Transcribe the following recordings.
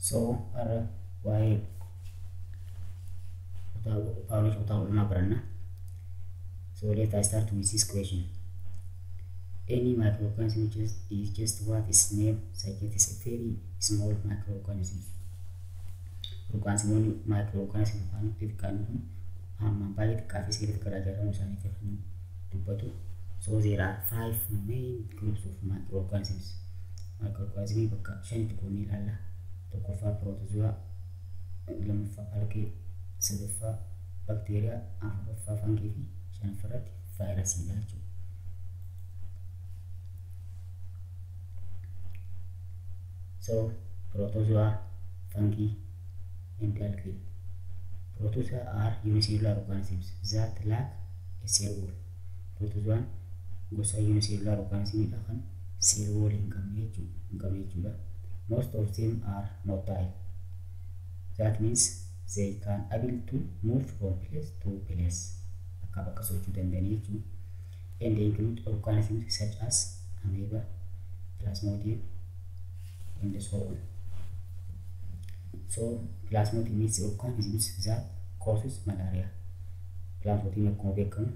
So har'a waa'ee biology kutaa 12 baranna. So let us start with this question. Any microorganism is just what its name suggests, is a very small microorganism. Organismoonni microorganism yookaan xixiqqaan kun hammaan baay'ee xiqqaa fi seelii xiqqaadhaa ijaaramuu isaaniitii kan dubbatu. So there are five main groups of microorganisms. Microorganismii bakka shanitti qoodnee ilaalla. Tokkoffaa protozoa, lammaffaa algee, sadaffaa bakteeriyaa, afuraffaa fungii fi shanaffaa irratti vaayirasiidha jechuudha. So protozoa, fungi, and algae. Protozoa are unicellular organisms that lack a cell wall. Protozoan gosa unicellular organismidha kan cell wall hin qabne jechuudha. Most of them are motile. That means they can able to move from place to place. Bakka bakka socho'uu danda'anii jechuudha. And they include organisms such as amoeba, plasmodium, and so on. So plasmodium is organisms that causes malaria. Plasmodium akkuma beekamu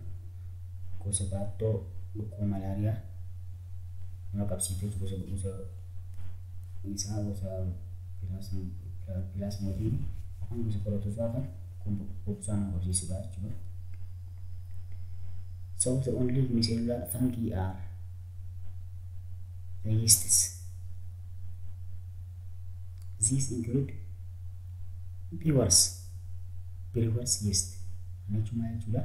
gosa baattoo dhukkuba malaariyaa nama qabsiifte gosa gosa isaa gosa plasmodium yookaan gosa protozoa kan dhukkuba nama qabsiisudha jechuudha. So the only unicellular fungi are the yeasts. These include brewers yeast. Kana jechuun maal jechuudha?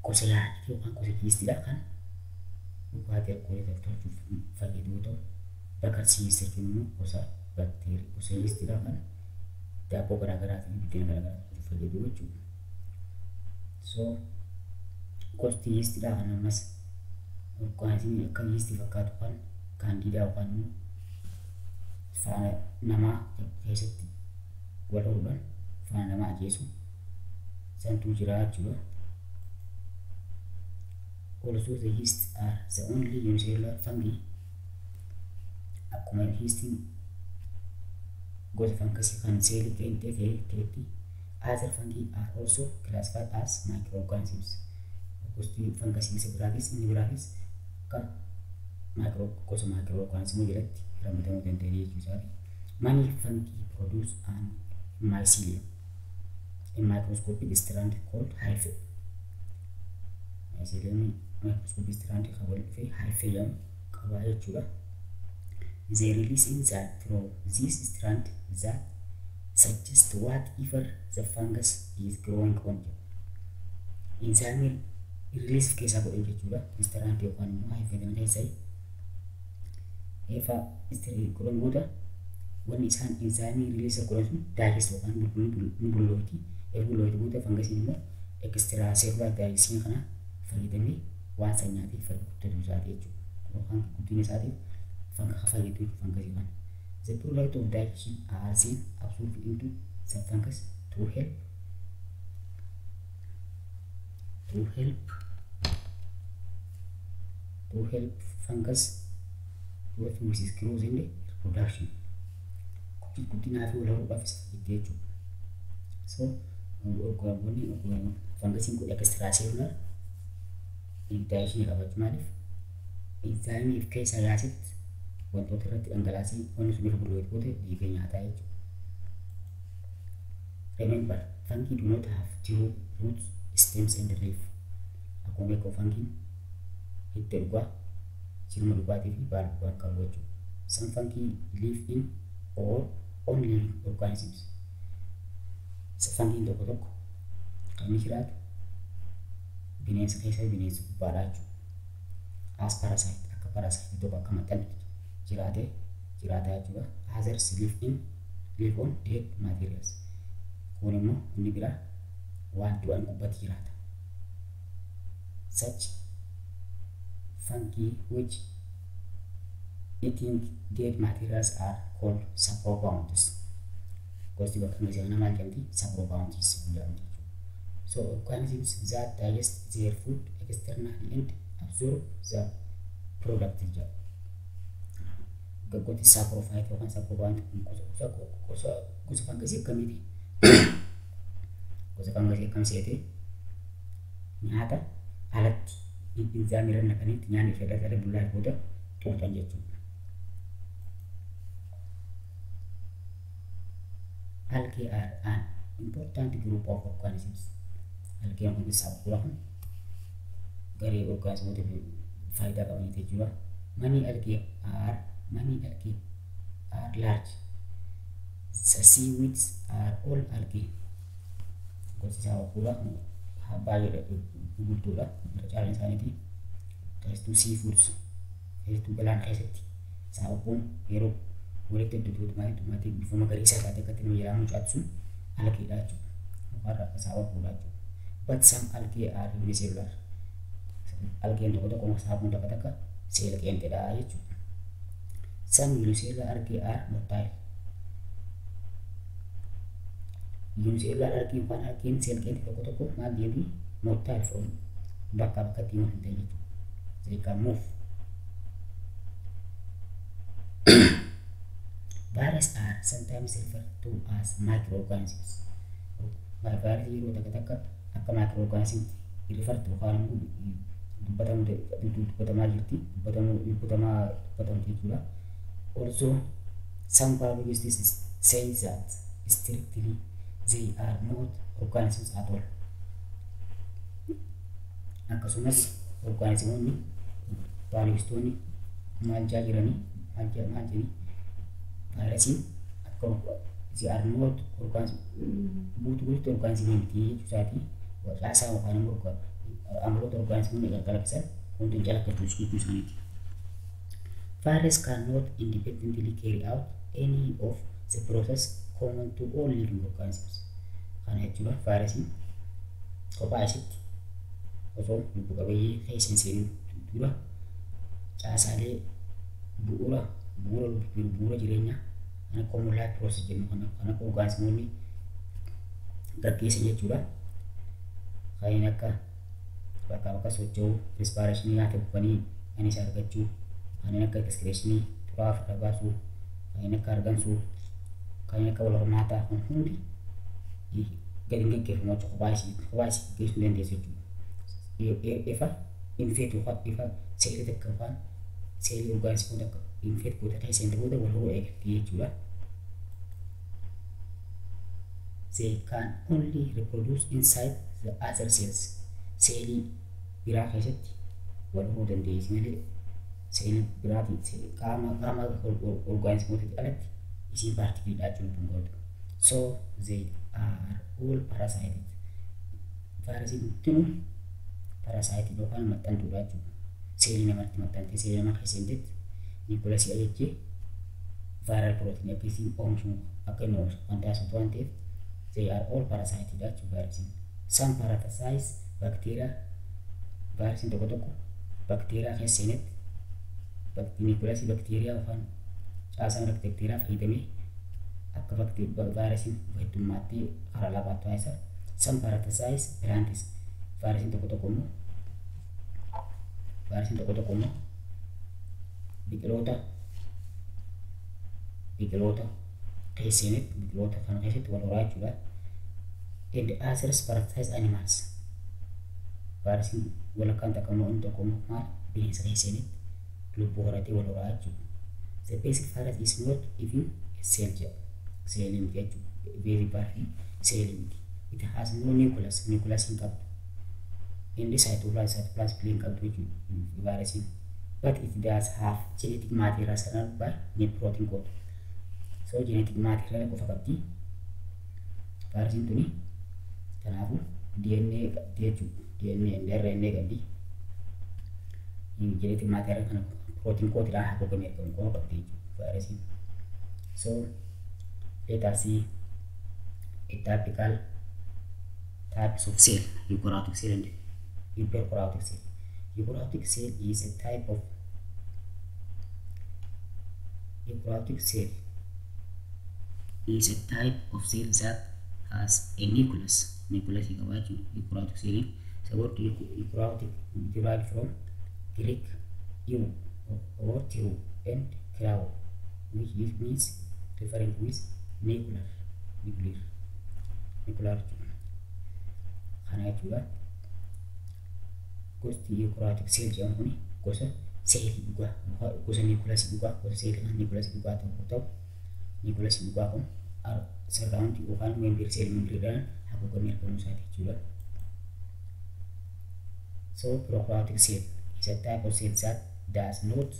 Gosa yaa'ii yookaan gosa yeastiidha kan dhugaatii alkoolii tolchuuf fayyadu yoo ta'u, baker's yeast jechuun immoo gosa bakteerii gosa yeastiidha kan daabboo garaagaraatii fi buddeena garaagaraa tolchuuf fayyadu jechuudha. So gosti yeastiidha kan ammas organismii akka yeastii fakkaatu kan candida yookaan immoo faana namaa keessatti wal horuudhaan faana namaa ajjeesu santuu jira jechuudha. Also the yeast are the only unicellular fungi. Akkuma yeastiin gosa fangasii kan seelii qeenxee ta'etti, other fungi are also classified as microorganisms. Gosti fangasii isa biraatis inni biraatis akka micro gosa microorganismii jalatti ramadamuu danda'anii jechuu isaati. Many fungi produce an mycelium, a microscopic strand called hyphae. Mycelium microscopic strand kan wal dhufee hyphae jedhamu qaba jechuudha. They release enzyme from this strand that suggest whatever the fungus is growing on. Enzyme release keessaa godhan jechuudha. Strand yookaan immoo hyphae kana keessaa eefa godhan booda wanni isaan enzyme release godhan sun digest yookaan ni bullooti. Erga bullooti booda fangasiin immoo extracellular digestion kana fayyadamee waan san nyaatee guddatu isaati jechuudha. Yookaan guddina isaatiif fayyadu jechuudha fangasii kana. The product of digestion are then absorbed into the fungus to help fungus to help with its growth and reproduction. Guddinaa fi wal horuudhaaf isa fayyaddi jechuudha. So wanni fangasiin kun extracellular digestion qabaachuu maaliif enzyme of keessaa yaasetti wantoota irratti dhangalaasee wanni sun irra bullooti booda dhiigee nyaataa jechuudha. Remember, fungi do not have true roots, stems and leaf. Akkuma beekamu fungiin hidda dhugaa, jirma dhugaatii fi baala dhugaa qabu jechuudha. Some fungi live in or on living organisms. Fungiin tokko tokko kan inni jiraatu bineensa keessa bineensa gubbaadha jechuudha. As parasite, akka parasite tokko akka maxxantu jiraatee jiraata jechuudha. Others live on dead materials. Kun immoo inni biraa waan du'an gubbatti jiraata. Such fungi which eating dead materials are called saprobionts. Gosti bakka kana maal jedhamti? Saprobionts jedhamti jechuudha. So organisms that digest their food externally and absorb the product jedha. Gosti saprophyte yookaan saprophyte kun gosa fangasii akkamiiti? Gosa fangasii akkam seete nyaata alatti enzyme irra naqaniitti nyaanni fedha gara bullaa booda xuuxan jechuudha. Algae are an important group of organisms. Algae kun saaphuura kun garee orgaanizimoota faayidaa qabaniiti jechuudha. Many algae are large. The seaweeds are all algae. Gosti saaphuura kun baay'ee gurguddoodha. Irra caalaan isaaniiti. Keessattuu seafoods keessattuu galaana keessatti saaphuun yeroo walitti heddummaatee bifa magariisaa taate akkatti nama jalaa mucaatu sun algeedha jechuudha. Mukarraa akka saaphuudha jechuudha. But some algae are unicellular. Algeen tokko tokko saaphuun takka takka seela qeenxeedha jechuudha. Some unicellular algae are motile. Unicellular algae yookaan algeen seel qeenxee tokko tokko maal jedhu motile from bakkaa bakkatti himuu hin ta'e jechuudha. They can move. Virus are sometimes referred to as microorganisms. Virus yeroo takka takka akka microorganisms refer to yookaan immoo dubbatamaa jirti dubbatamaa dubbatamti jechuudha. Also, some biologists say that strictly they are not organisms at all. Akkasumas orgaanizimoonni baayolojistoonni maal jaa jiranii maal jedhanii vaayirasiin akka they are not organism guutuu guutuutti orgaanizimii miti jechuu isaatii caasaa yookaan immoo amaloota orgaanizimoonni calaqqisan hundi hin calaqqatu jechuu isaaniiti. Virus cannot independently carry out any of the process common to all living organisms. Kana jechuudha vaayirasiin kophaa isitti osoo lubbu qabeeyyii keessa hin seenin dura caasaalee bu'uura jireenyaa kan akka common life process jennu kan akka orgaanizimoonni gaggeessan jechuudha. Kanneen akka bakkaa bakka socho'uu, respiration nyaata buqqanii annisaa argachuu, kanneen akka excretion xuraa'aa ofirraa baasuu, kanneen akka argansuu, kanneen akka wal hormaataa kun hundi gadi hin gaggeeffamu jechuudha. Kophaa isii gaggeessuu hin dandeessu jechuudha. Ifa infect yookaan ifa seelii takka yookaan seelii orgaanizimoota akka infect goota keessa hin booda wal horuu eegalti jechuudha. They can only reproduce inside the other cells. Seelii biraa keessatti wal horuu dandeessi malee seelii biraatiin qaama orgaanizimootatti alatti isiin paartikiliidha jechuun hin qabdu. So they are all parasites. Vaayirasiin hundinuu parasaayitii yookaan maxxantuudha jechuudha. Seelii namatti maxxantee seelii namaa keessa hintetti niikulasii ajajjee viral protein akka isiin oomishu akka inni oomishu kan taasisu waan ta'eef they are all parasites jechuudha vaayirasiin. Some parasites bacteria vaayirasiin tokko tokko bakteeriyaa keessa seenetti niikulasii bakteeriyaa yookaan caasaa bakteeriyaa fayyadamee akka vaayirasiin heddummaatti karaa labaatu taasisa. Some parasites plants vaayirasiin tokko tokko immoo biqiloota keessa seenetti biqiloota kana keessatti wal horaa jechuudha. And others parasitize animals. Vaayirasiin walakkaan takka immoo inni tokko immoo maal bineensa keessa seenetti lubbuu horatee wal horaa jechuudha. The basic virus is not even a cell jedha. Seelii miti jechuudha. Basic virus seelii miti. It has no nucleus. Nucleus hin qabdu. Inni cytoplasm hin qabdu jechuudha vaayirasiin. But it does have genetic material surrounded by protein coat. So genetic material qofa qabdi. Vaayirasiin tuni kanaafuu DNA qabdi jechuudha. DNA and RNA qabdi. Genetic material kana protein coatidhaan haguugamee argamu qofa qabdi jechuudha vaayirasiin. So let us see a typical types of cell, eukaryotic cell and eukaryotic cell. Eukaryotic cell is a type of eukaryotic cell is a type of cell that has a nucleus. Nucleus qabaachuu eukaryotic cell. The word eukaryotic derived from Greek eu or true and krao which means referring with nuclear nuclear nuclear kana jechuudha. Gosti eukaryotic cell jedhamu kun gosa seelii dhugaa, gosa niikulasii dhugaa, gosa seelii kan niikulasii dhugaa ta'u, niikulasii dhugaa kun surround yookaan membrane, cell membrane haguugamee argamuu isaati jechuudha. So prokaryotic cell is a type of cell that does not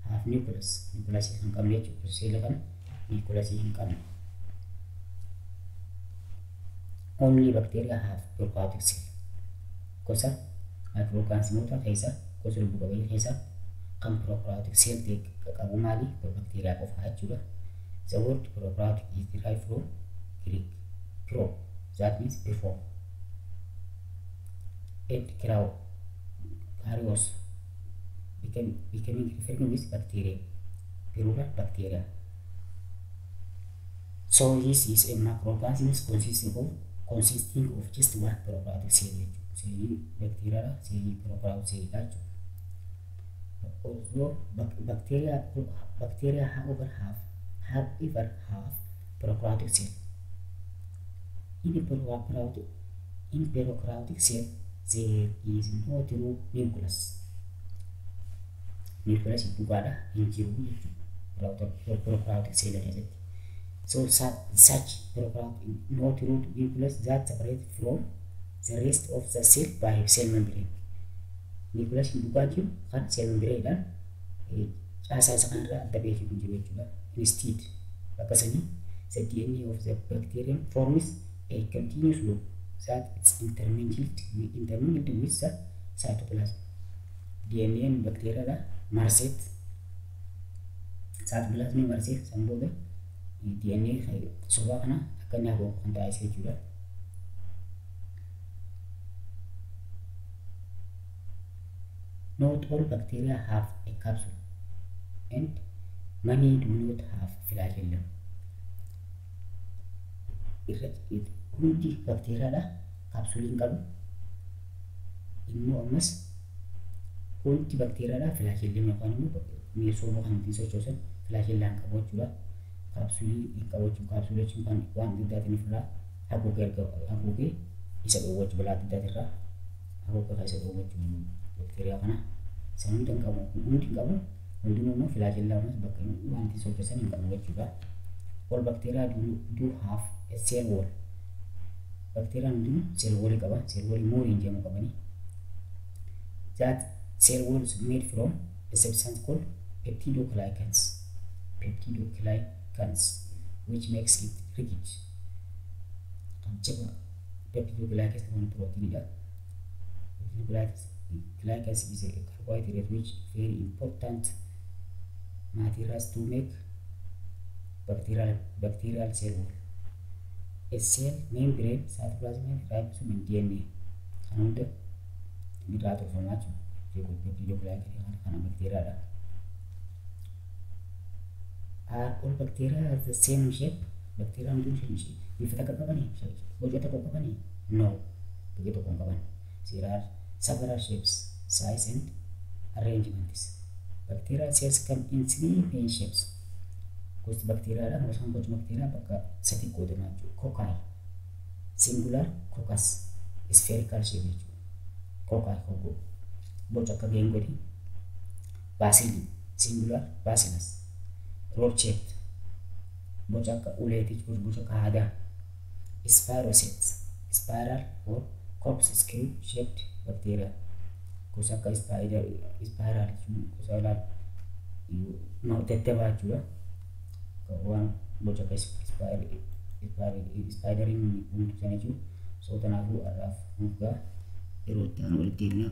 have nucleus. Nucleus hin qabne jechuudha. Seela kan nucleus hin qabne. Only bacteria have prokaryotic cell. Gosa microorganismoota keessa, gosa lubbu qabeeyyii keessa kan prokaryotic cell ta'e qabu maali? Bacteria qofa jechuudha. The word prokaryotic is derived from Greek pro, that means before, and karyos, becoming referring with bacteria, plural bacteria. So this is a macroorganism consisting of just one prokaryotic cell jechuudha. Seelii bacteria seelii prokaryotic cell jechuudha. Although bacteria however have prokaryotic cell. In prokaryotic cell there is no true nucleus. Nucleus dhugaadha hin jiru jechuudha. Prokaryotic cell keessatti. So such prokaryotic no true nucleus that separate from the rest of the cell by cell membrane. Nucleus dhugaa jiru kan cell membrane caasaa isa kanarraa adda bahee hin jiru jechuudha. Instead, bakka sanii the DNA of the bacterium forms a continuous loop that is intermingled with the cytoplasm. DNA bacteria marseet cytoplasmii marsee san booda DNA sobaa kana akka inni haguugu kan taasise jechuudha. Not all bacteria have a capsule and many do not have flagellum. Hundi bakteeriyaadha kaapsuulii hin qabu. Immoo ammas hundi bakteeriyaadha flagellum yookaan immoo mi'eessoo kan ittiin sochoosan flagellaa hin qabu jechuudha. Kaapsuulii hin qabu jechuudha. Kaapsuulii jechuun kan waan adda addaatiin ofirraa haguugee isa dhoowwachuu, balaa adda addaatirraa haguugee isa dhoowwachuu bakteeriyaa kana. San hundi hin qabu. Hundi hin qabu. Hundinuu immoo flagellaa ammas bakka waan ittiin sochoosan hin qabu jechuudha. All bacteria do have a cell wall. Bakteeriyaan hundinuu cell wall qaba. Cell wall murein jedhamu qabani. That cell wall is made from a substance called peptidoglycans. Peptidoglycans, which makes it rigid. Kan jaba peptidoglycans kun proteinidha. Peptidoglycans is a carbohydrate which very important materials to make bacterial cell wall. A cell membrane, cytoplasm, ribosome and DNA. Kan hunda irraa tolfamaa jiru. Peptidoglycan kana bakteeriyaadha. Are all bacteria the same shape? Bacteria hundinuu bifa takka qabanii? Boca tokko qabanii? No. Boca tokko hin qaban. There are several shapes, size and arrangements. Bacterial cells come in three main shapes. Gosti bakteeriyaadha. Gosaan boca bakteeriyaa bakka sadi qoodamaa jechuudha. Cocci. Singular coccus. Spherical shape jechuudha. Cocci boca akka geengooti. Bacilli. Singular bacillus. Rod shaped. Boca akka uleeti, boca akka haadaa. Spirochetes. Spiral or corkscrew shaped bacteria. Gosa akka spiral jechuun gosa ilaal daddabaa jechuudha. Waan boca akka spideriin hundi sana jechuudha. So kanaafuu har'aaf nuuf ga'a, yeroo itti aanu walitti deebina.